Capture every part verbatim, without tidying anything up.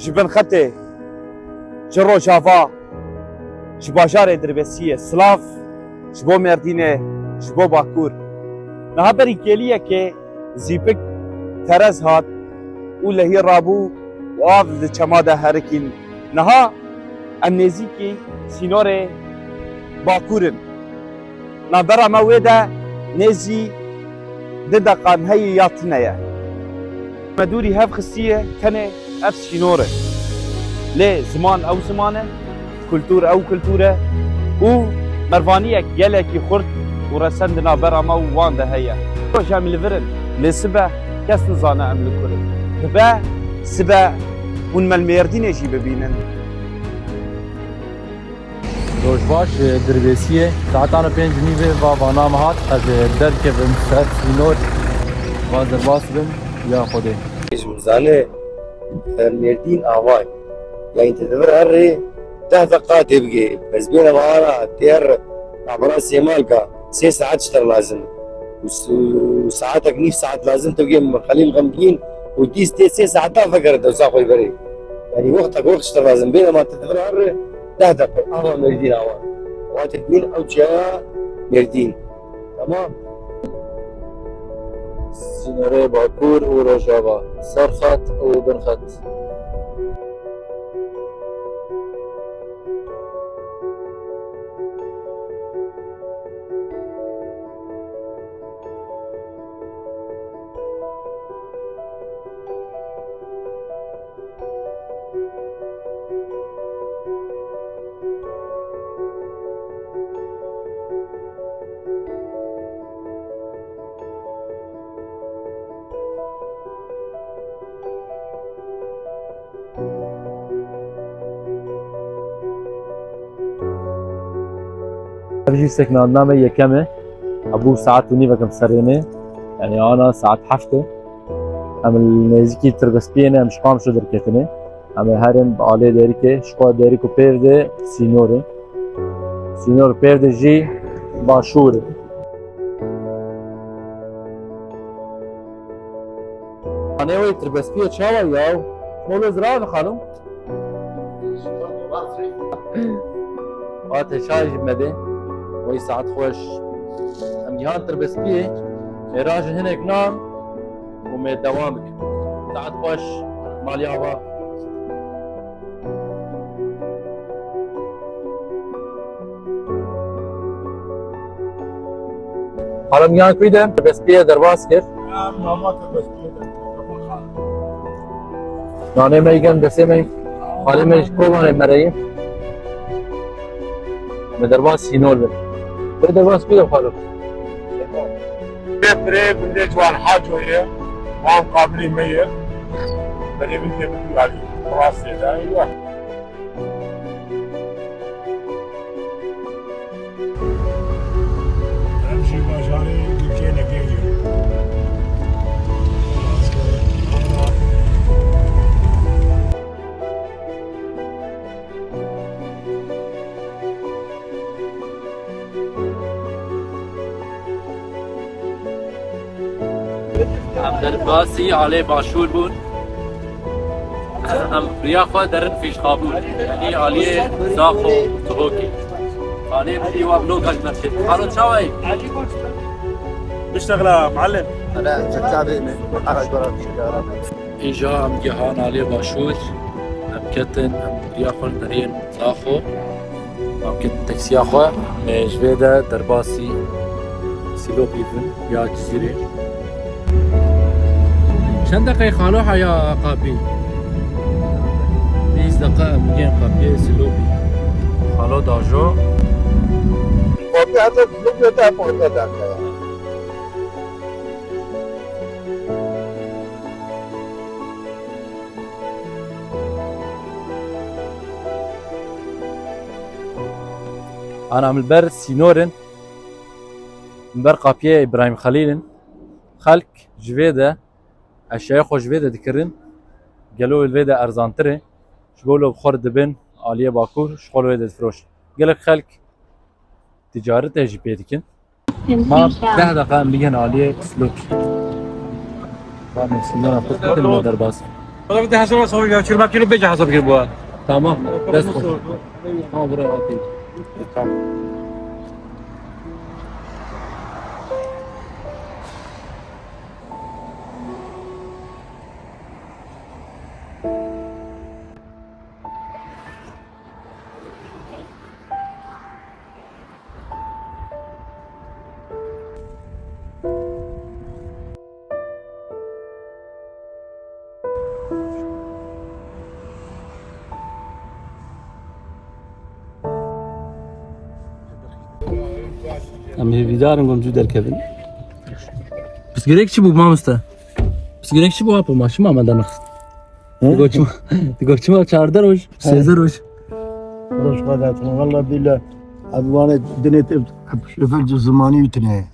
Ji bin xetê, ji Rojava, ji bajarê Dirbêsiyê, silav ji bo Mêrdînê, ji bo Bakur. Niha berî kêliyekê zîpik terez hat û lehî rabû û av di çema de herikîn. Niha em nêzîkî sînorê Bakur in. Navbera me wê de nêzî du deqan heye ya tune ye. Me dûrî hev xistiye tenê ev sînor e. Lê ziman ew ziman e, kultur ew kultur e û mervaniyek gelekî xurt û resen di navbera me û wan de heye. Roj em li vir in, lê sibe kes nizane em li kur in. Dibe sibe hûn me li Mêrdînê jî bibînin. Roj baş, e, Dirbêsiyê. Saetana pênc nîvê va vana me hat, ez ê derkevim ser sînor, va derbas bim ya Xwedê. Ji min zane, e, Mêrdîn ava ye. Yani te di vir herê deh deqa tê bigê. Ez bêne vana tê her navbera Sêmalka. Sê saet ji te re lazim. Û s-, û saetek nîv saet lazim tu bigê Xelîl Xemgîn û dîs tê sê saeta vekere dewsa xwe berê. Yani wextek wext ji te lazim bê, lema tu di vir herê deh deqe. Ava Mêrdîn awa. Wate dibîn ew çiya Mêrdîn. Tamam. Sînorê Bakur û Rojava. Ser xet û bin xet. Ev jî seknandina me yekem e. Hebû saet û nîvek em serê ne. Yani ana saet heft e. Em li nêzîkî Tirbespiyê ne, em ji Qamişlo derketine. Em ê herin bi alê Dêrikê, ji xwe Dêrik û pêv de sînor e. Sînor pêv de jî başûr e. Anê wê Tirbespiyê çawa ya? Molo zira dixanim. Hate çay jî me de. Wey saet xweş. Em gihan Tirbespiyê. Mêran ji hinek nan û me dewam bikin. Saet xweş. Malya ava. Xalam yan kuy de Tirbespiyê derbas kir. Nanê me yigen destê me. Xalê me ji Kobanê me re ye. Me derbas sînor be. Be derbas kuy de xalo. Bê pirê bindê ciwan haco ye. Wan kabilî me ye. Berê bindê bindû alî. Rastê de. Eyvah. Em jî bajarê Girkê Negeyê. Em derbasî alê başûr bûn. Em riya xwe derin fîşxabûn. Yanî aliyê Zaxo, Tihokê. Alê min dî wa bloka ji me çêt. Xalo çawa yî? Biştexla, muallim. Ana, çekabê min. Ara, ara, ara. Îja em gihan aliyê başûr. Em ketin, em riya xwe neriyên Zaxo. Em ketin teksiya xwe, me ji vê de derbasî Sîlopî bin ya Cizîrê. Çend deqeyê xalo heya qapî? Bîst deqe em bigên qapiyê Sîlopî. Xalo dajo. Qapî heta Sîlopî heta panzdeh deqe. Ana em li ber sînor in, li ber qapiyê Îbrahîm Xelîl in. Xelk ji vê de eşyayê xwe ji vê de dikirin, gelo li vê de erzantir e. Ji bo li xwe re dibin aliyê Bakur, ji xwe li wê de difiroşin. Gelek xelk ticaret jî pê dikin. Ma deh deqa em bigihên aliyê Sîlopî. Ba me sînora xwe bikin me derbas. Bana bir de hesaba sor ya, çırmak kilo beca hesap kir bu ha. Tamam. Dest koy. Tamam, buraya atayım. Tamam. Em hêvîdar in ku em zû derkevin. Pirsgirêk çi bû mamoste? Pirsgirêk çi bû apo? Ma çima me dernexist? He? Tu got çima, tu got çima çardeh roj, sêzdeh roj. Roj xwe datin. Walla bîle. Ev wane dinê te şoför zimanî wî tine.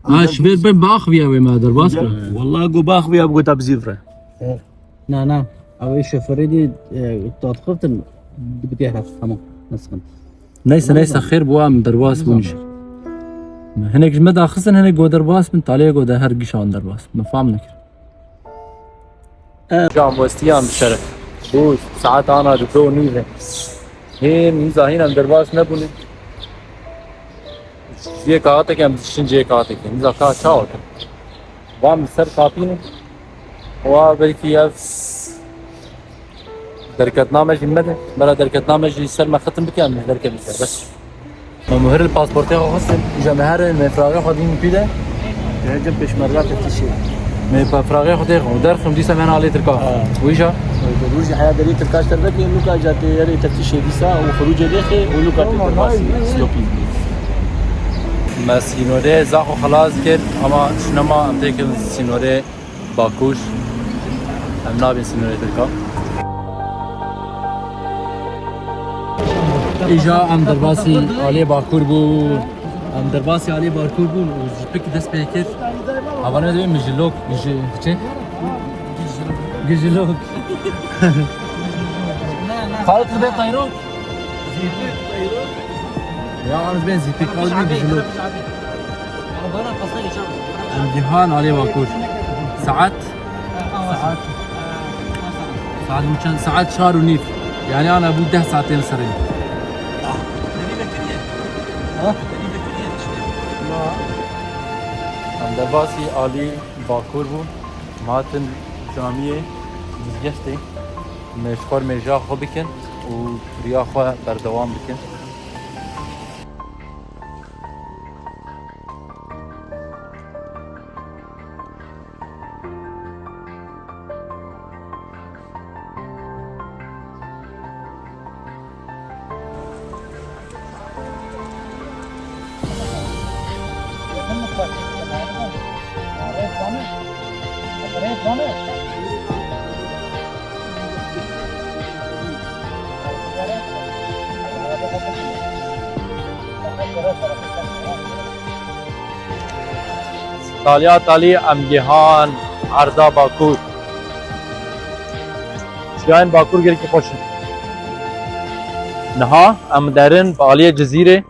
Ha, şoför ben baxviya wê me derbas kir. Walla go baxviya go ta bizî vre. Na, na. Ew ê şoförê dî, e, dadxiftin, bi-, bidê hev, tamam. Ne sıkıntı. Neyse, neyse, xêr bû, em derbas bûn jî. Hinek ji me daxistin, hinek go derbas bin, talê go de her gişan derbas. Min fam nekir. Can westiyan bi şeref. Bu saet ana du do nîve. Hên, hîza hîn em derbas nebûne. Cihê kaxeteke em dişin cihê kaxeteke. Hîza ka çawa kin? Van bi ser kapînin. Wa belkî ev derketname jî me de. Mera derketname jî ser me xitim bike, em derkevin ser. Bes. Me muhir li pasportê xwe xistin. Îja me herin, me fraxê xwe dîn pî de. Te cem pêşmerga teftîşê. Me pa fraxê xwe tê xwe derxim dîsa me alê Tirka. Ha. Û îja? Rûjî heya derê Tirka ji te vekê, nuka îja tê yerê teftîşê dîsa û xirûcê lêxê û nuka tê derbasî stopî. Me sînorê Zaxo xelas kir, ama şinema em têkin sînorê Bakur. Em nabên sînorê Tirka. Îja em derbasî aliyê Bakur bû. Em derbasî aliyê Bakur bûn û jîpik dest pê kir. Havane de mijilok, miji-, çi? Gijilok. Xalit dibe tayrok. Ya, ez ben zîpik, ez ben gijilok. Em gihan alê Bakur. Saet? Saet. Saet bu çend? Saet çar û nîv. Yani ana bu deh saetên serê. Ha? Em derbasî alî Bakur bûn. Em hatin camiyê mizgeftê. Me ji xwe mêja xwe bikin û riya xwe berdewam bikin. Taliya talî em gihan erda Bakur. Çiyayên Bakur gelekî xweş in. Niha em derin bi aliyê Cizîrê.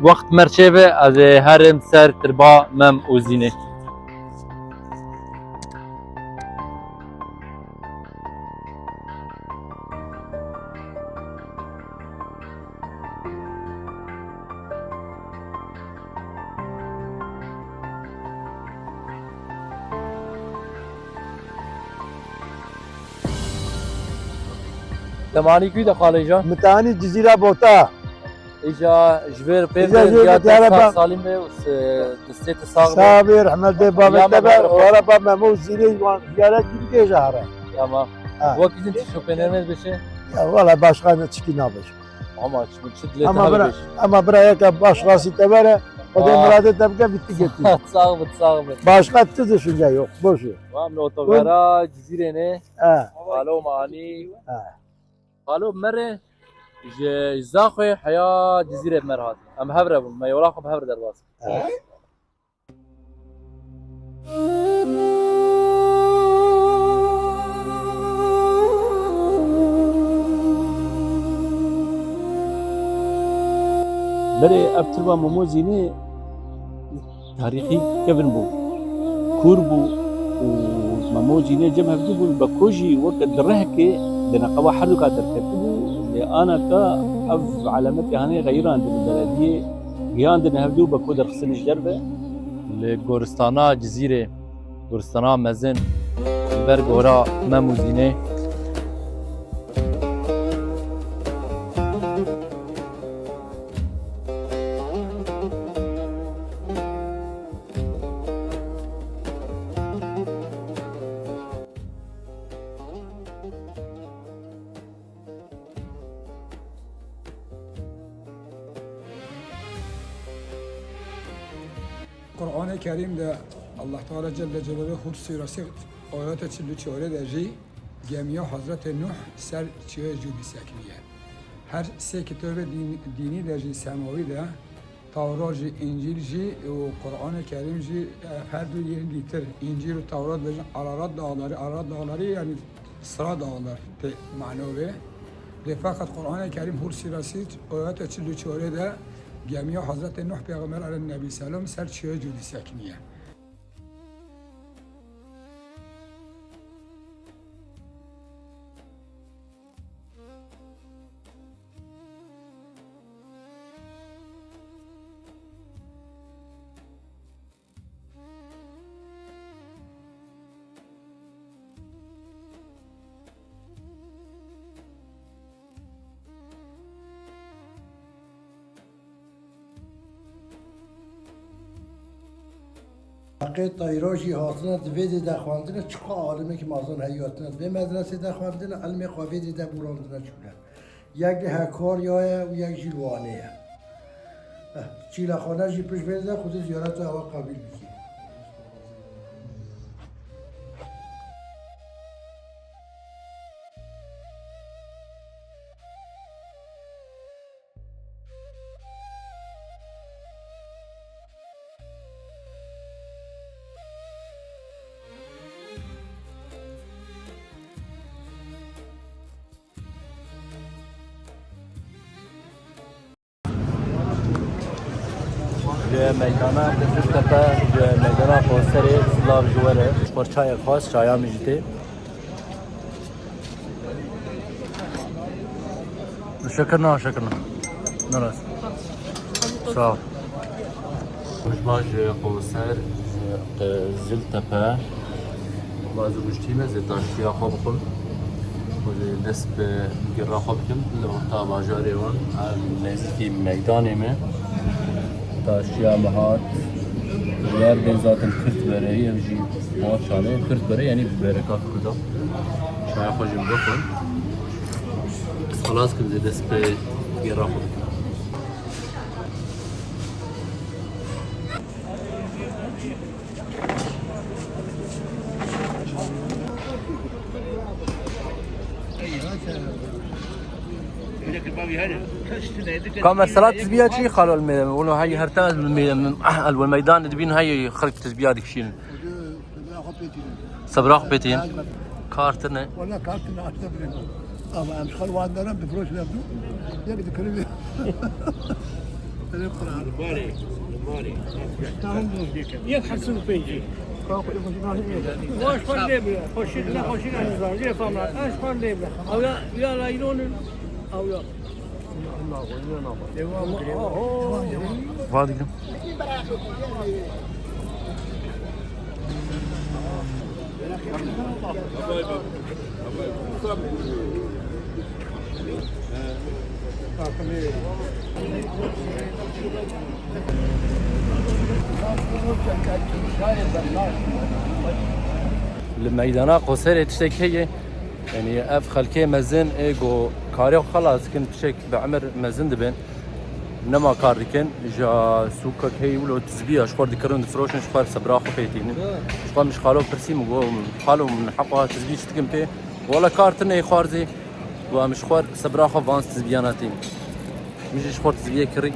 Wext merçê ve ez ê herim ser tirba Mem û Zînê. Te manî kû de xalê îja? Min te anî Cizîra Bota. Îja ji vê pê Îja ve ji vê ya diyare te sağ ba- salim be û se-, destê te sağ be. Sağ be, rahmet de babet Ya te be, Mehmet. Wara ba Memo Zîrê wan ziyaret gibi gece hara. Tamam. Ha. Wek izin tişo pêneme bişe. Ya valla başka ne çiki nabeş. Ama çi, çi dilê te Ama bira, hebe ama bira yeka baş rasi te vere, o da Aa. Murade te bike bitti gitti. Sağ ol, sağ ol. Başka tu düşünce yok, boş ver. Tamam, ne otogara, Cizîrê ne? Ha. Alo mani. Ha. Xalo, me re ji Zaxoyê heya Cizîrê me re hat. Em hev re bûn, me yola xwe bi hev re derbas. Berê ev tirba Memo Zînê tarîxî kevin bû. Kûr bû. û Memo Zînê cem hevdû bûn, Beko jî weke di rehkê di neqeba herduka derketibû, lê anaka ev alametê hanê xeyirandin û belediyê giyandin hevdû, Beko derxistin ji derve. Li goristana Cizîrê, goristana mezin, li ber gora Memo Zînê. Qur'anê Kerîm de Allah Teala Celle Celaluhu Hûd Sûresî ayete çil û çarê de jî gemiya Hezretê Nuh ser çiyayê Cûdî sekiniye. Her sê kitabê dîn-, dînî de jî semawî de Tewrat jî, Încîl jî û Qur'anê Kerîm jî, ev her du yên dîtir, Încîl û Tewrat bêjin Ararat dağları, Ararat dağları yani Sıra dağlar tê mano vê. Lê feqet Qur'anê Kerîm Hûd Sûresî ayete çil û çarê de gemiya Hezretê Nuh Peyxamber aleyh nebî selam ser çiyayê Cûdî sekiniye. Heqê teyra jî hatine di vê dê de xwendine, çiqa alimekî mazin heyî hatine di vê medresê de xwendine, ilmê xwe vê dê de borandine çûne. Yek li Hekarya ye û yek jî li Wanê ye. Eh, çîlexane jî pişt vê de Xwedê ziyareta ewa qebîl bikî. Ji meydana Qiziltepe, ji meydana Qoserê silav ji we re. Ji xwe çayek xwest, çaya min jî tê. Şekir na, şekir na. Naraz. Sağ ol. Rojbaş ji Qoser, ji Qiziltepe. Bazı rojtî me zê taştiya xwe bixwim. Xwe zê dest bi gera xwe bikim. Li orta bajarê wan, ev nêzîkî meydanê me. Taştiya me hat. Yer bên zaten Kirt bereyî, ev jî maşallah Kirt bere, yani bereka Kurda. Çaya xwe jî bixwin. Xelas kim zê dest bi gera xwe bikim. Kamer, sela tizbiya çi xalo el meydan? Wala hay her tane el meydan, el meydan dibin hay xalk tizbiya dikişin. Sebra xwe pêtîn. Kar tune. Wala kar tune, aç da bilin. Ama em xal wan dana bi proje ne du. Ne bi dikene bi. Ele Kur'an. Bari, bari. Tamam, bu dike. Yek hepsi bu peki. Baş par lê bile. Hoşik ne hoşik ne zar. Lê famla. Aş par lê bile. Aw ya, ya laylonun. Aw ya. Vadikim. Li meydana Qoserê tiştek heye. Yanî ev xelkê mezin ê ku karê xwe xelas dikin, tiştek bi emir mezin dibin. Nema kar dikin, ji sûkek heye wilo tizbiya ji xwe dikirin, difiroşin, ji xwe sebra xwe pê tînin. Ji xwe min ji xalo pirsî, min got, "Xalo, min heqa tizbî çi dikim pê?" Wala kar tune xwarzî, got, "Em ji xwe sebra xwe van tizbiyana tîn." Min jî ji xwe tizbiyê kirî.